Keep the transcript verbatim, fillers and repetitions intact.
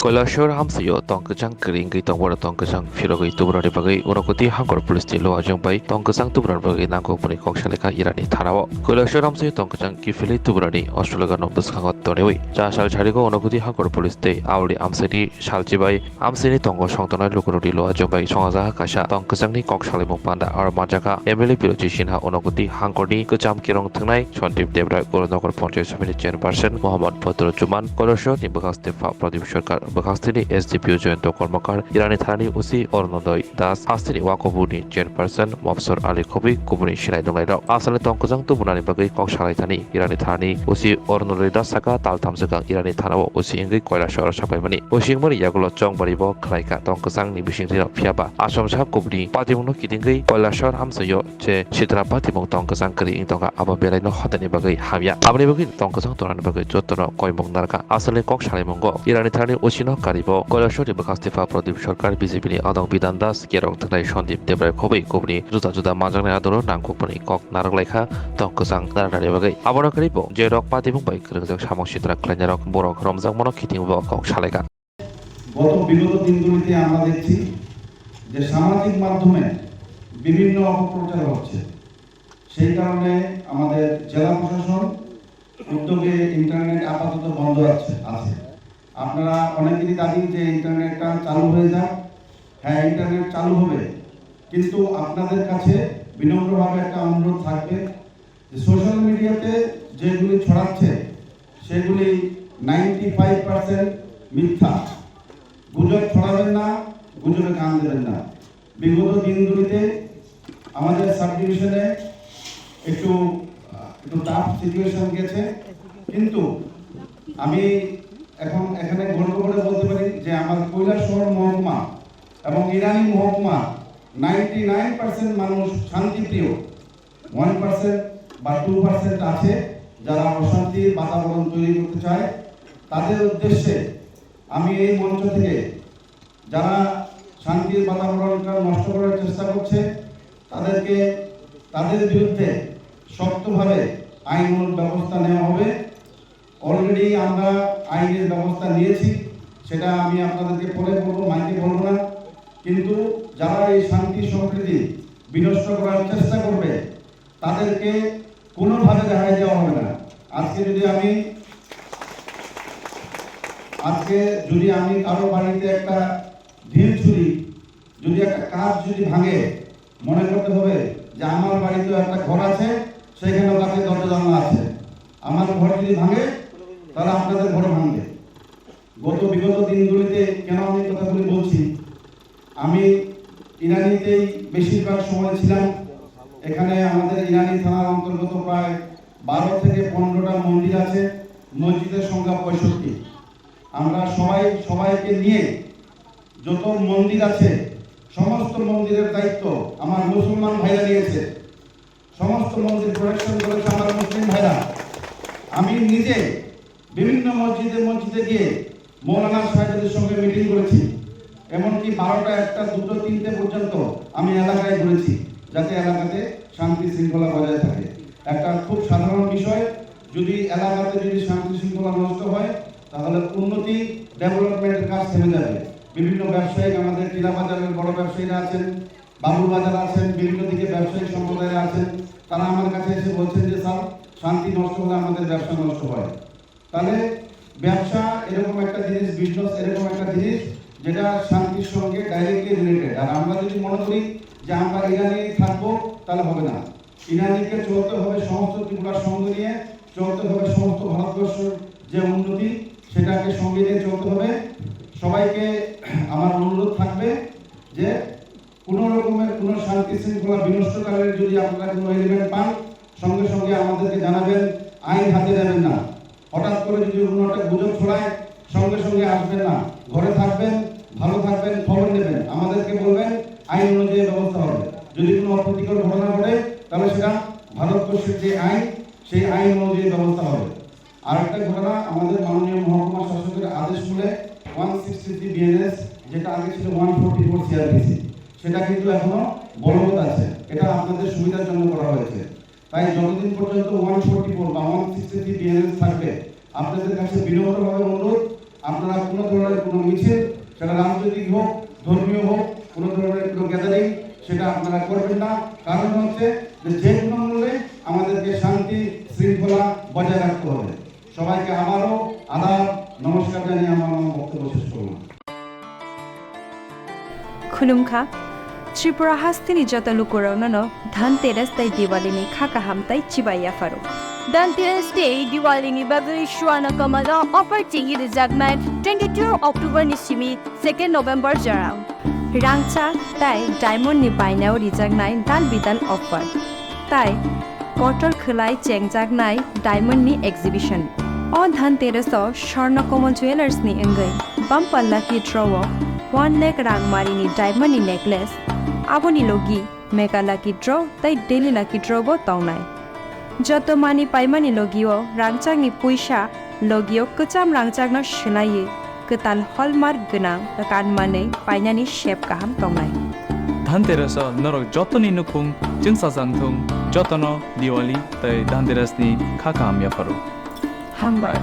Koilashahar hamsio tong kwchang kwrwi wngwi tongmani tong kwchang phirogwi tubugrani bagwi Unakoti Hangkor Police ni luajwng bai tong kwchang tubugrani bagwi nangkukmani kok salaikha Irani thanao. Koilashahar hamsio tong kwchang kiphilwi tubugrani Australia no bwskango toniwi cha sal sarigo Unakoti Hangkor Police tei auli amsini salchibai amsini tongo songtongnai lukurokni luajwng bai songajak kaisa tong kwchangni kok salaimung panda aro manjakha M L A Biroji Sinha Unakoti Hangkorni kwcham kirong thwngnai Sandip Debrai, Gurunogor Panchayat Samiti Chairperson Mohammad Badrujzaman, Koilashahar ni bwkhak Tephra Pradip Sarkar, bwkhasteni S D P O Jayanta Karmakar, Irani thanani O C Arunodoi Das, hasteni Wakopuni Chairperson Mobsor Ali Khobui, kubuni sinai nungnairok. Asalni tong kwchang tubunani bagwi kok salaithani Irani thanani O C Arunodoi Das saka tal thamswkang Irani thanao O C wngwi Koilashahar sapaimani. O C wngmani yagulo chongbari bo khlaikha tong kwchangni bisingtwi phiyaba Assam sahab kubuni patimungno kitingwi Koilashahar hamsio je sitra patimung tong kwchang kwrwi wng tongkha, abo belaino hotani bagwi hamya. Aboni bagwi tong kwchang tongnani bagwi jotono koimung narwkha. Asalni kok salaimungo Irani thanani O C no karibo Koilashahar ni bwkhak Tephra Pradip Sarkar, B J P ni Adong Bidan Das, Kerong Thwngnai Sandip Debrai Khobui kubuni juda juda manjaknai adoro nangkukmani kok narwk laikha tong kwchang narwknani bagwi. Abono karibo je rok patimung bai kwrwngjak samung sitra khlainairok borok romjakmano kitingbo kok salaikha. গত বিগত দিনগুলিতে আমরা দেখছি যে সামাজিক মাধ্যমে বিভিন্ন অপপ্রচার হচ্ছে। সেই কারণে আমাদের জেলা প্রশাসন উদ্যোগে ইন্টারনেট আপাতত বন্ধ আছে আছে। আপনারা অনেকেরই দাবি যে ইন্টারনেটটা চালু হয়ে যাক। হ্যাঁ, ইন্টারনেট চালু হবে, কিন্তু আপনাদের কাছে বিনম্রভাবে একটা অনুরোধ থাকবে যে সোশ্যাল মিডিয়াতে যেগুলি ছড়াচ্ছে সেগুলি নাইনটি ফাইভ পার্সেন্ট মিথ্যা। গুজব ছড়াবেন না, গুজবে কান দেবেন না। বিগত দিনগুলিতে আমাদের সাব ডিভিশনে একটু আহ, একটু টাফ সিচুয়েশন গেছে, কিন্তু আমি এখন এখানে গর্ব করে বলতে পারি যে আমার কৈলাসহর মহকুমা এবং ইরানি মহকুমা নাইনটি নাইন পার্সেন্ট মানুষ শান্তিপ্রিয়। ওয়ান পার্সেন্ট বা টু পার্সেন্ট আছে যারা অশান্তির বাতাবরণ তৈরি করতে চায়। তাদের উদ্দেশ্যে আমি এই মঞ্চ থেকে যারা শান্তির বাতাবরণটা নষ্ট করার চেষ্টা করছে, তাদেরকে, তাদের বিরুদ্ধে শক্তভাবে আইনানুগ ব্যবস্থা নেওয়া হবে। অলরেডি আমরা আইনের ব্যবস্থা নিয়েছি, সেটা আমি আপনাদেরকে পরে বলবো, মাইকে বলবো না। কিন্তু যারা এই শান্তি সম্প্রীতি বিনষ্ট করার চেষ্টা করবে, তাদেরকে কোনোভাবে রেহাই দেওয়া হবে না। আজকে যদি আমি আজকে যদি আমি কারো বাড়িতে একটা ঢিল ছুড়ি, যদি একটা কাঁচ যদি ভাঙে, মনে করতে হবে যে আমার বাড়িতেও একটা ঘর আছে, সেখানেও কাঠের দরজা জানলা আছে। আমার ঘর যদি ভাঙে, তাহলে আপনাদের ঘর ভাঙবে। গত বিগত দিনগুলিতে কেন আমি কথাগুলি বলছি, আমি ইরানিতেই বেশিরভাগ সময় ছিলাম। এখানে আমাদের ইরানি থানার অন্তর্গত প্রায় বারো থেকে পনেরোটা মন্দির আছে, মসজিদের সংখ্যা পঁয়ষট্টি। আমরা সবাই সবাইকে নিয়ে যত মন্দির আছে, সমস্ত মন্দিরের দায়িত্ব আমার মুসলমান ভাইরা নিয়েছে। সমস্ত মন্দির প্রোটেকশন করেছে আমার মুসলিম ভাইরা। আমি নিজে বিভিন্ন মসজিদে মসজিদে গিয়ে মৌলানা সাহেবদের সঙ্গে মিটিং করেছি। এমনকি বারোটা, একটা, দুটো, তিনটে পর্যন্ত আমি এলাকায় ঘুরেছি, যাতে এলাকাতে শান্তি শৃঙ্খলা বজায় থাকে। একটা খুব সাধারণ বিষয়, যদি এলাকাতে যদি শান্তি শৃঙ্খলা নষ্ট হয়, তাহলে উন্নতি, ডেভেলপমেন্টের কাজ থেমে যাবে। বিভিন্ন ব্যবসায়িক, আমাদের টিলা বাজারের বড় ব্যবসায়ীরা আছেন, বাবুর বাজার আছেন, বিভিন্ন দিকে ব্যবসায়িক সম্প্রদায় আছেন, তারা আমার কাছে এসে বলছেন যে, "স্যার, শান্তি নষ্ট হলে আমাদের ব্যবসা নষ্ট হয়।" তাহলে ব্যবসা এরকম একটা জিনিস, বিজনেস এরকম একটা জিনিস, যেটা শান্তির সঙ্গে ডাইরেক্টলি রিলেটেড। আর আমরা যদি মনে করি যে আমরা ইরানি থাকবো, তাহলে হবে না। ইরানিকে চলতে হবে সমস্ত ত্রিপুরার সঙ্গে নিয়ে, চলতে হবে সমস্ত ভারতবর্ষের যে উন্নতি, সেটাকে সঙ্গে নিয়ে চলতে হবে। সবাইকে আমার অনুরোধ থাকবে যে কোনো রকমের কোনো শান্তি শৃঙ্খলা বিনষ্টকারীর যদি আপনারা কোনো এলিমেন্ট পান, সঙ্গে সঙ্গে আমাদেরকে জানাবেন, আইন হাতে নেবেন না। হঠাৎ করে যদি কোনো একটা গুজব ছড়ায়, সঙ্গে সঙ্গে আসবেন না, ঘরে থাকবেন, ভালো থাকবেন, খবর নেবেন, আমাদেরকে বলবেন, আইন অনুযায়ী ব্যবস্থা হবে। যদি কোনো অপ্রীতিকর ঘটনা ঘটে, তাহলে সেটা ভারতবর্ষের যে আইন, সেই আইন অনুযায়ী ব্যবস্থা হবে। আর একটা ঘটনা, আমাদের মাননীয় মহকুমা শাসকের আদেশ মূলে ওয়ান সিক্সটি থ্রি বিএনএস, যেটা আগে ছিল ওয়ান ফোরটি ফোর সিআরপিসি, সেটা কিন্তু এখনো বলবৎ আছে। এটা আপনাদের সুবিধার জন্য করা হয়েছে। তাই যতদিন পর্যন্ত ওয়ান ফোরটি ফোর বা ওয়ান সিক্সটি থ্রি বিএনএস থাকবে, আপনাদের কাছে বিনম্রভাবে অনুরোধ, আপনারা কোনো ধরনের কোনো মিছিল, সেটা রাজনৈতিক হোক, ধর্মীয় হোক, কোনো ধরনের কোনো গ্যাদারিং, সেটা আপনারা করবেন না। কারণ হচ্ছে যে যে কোনো মূল্যে আমাদেরকে শান্তি শৃঙ্খলা বজায় রাখতে হবে। সবাইকে আবারও আদাব, নমস্কার জানিয়ে আমার আমার বক্তব্য শেষ করলাম। Khulumkha, Tripura hasteni joto lukurokno no Dhanteras tei Diwali ni kha kaham tei chibai yapharo. Dhanteras tei Diwali ni bagwi suana kamalo offer tigi rijaknai twenty two October ni simi second November jora. Rangchak tei diamond ni bainao rijaknai dal bidal offer. Tai kotor khwlai chengjaknai diamond ni exhibition. O Dhanteras o Swarna Kamal Jewellers ni wngwi bumper lucky draw o one lakh rang mari ni diamond ni necklace, aboni logi mega lucky draw tei daily lucky draw bo tongnai. Joto mani paimani logio rangchakni puisa logio kwcham rangchakno swlaiwi kwtal hallmark gwnang kanmanwi painani sep kaham tongnai. Dhanteras o norok jotoni nukhung chwngsajak thung, jotono Diwali tei Dhanteras ni kha kaham yapharo. Hambai.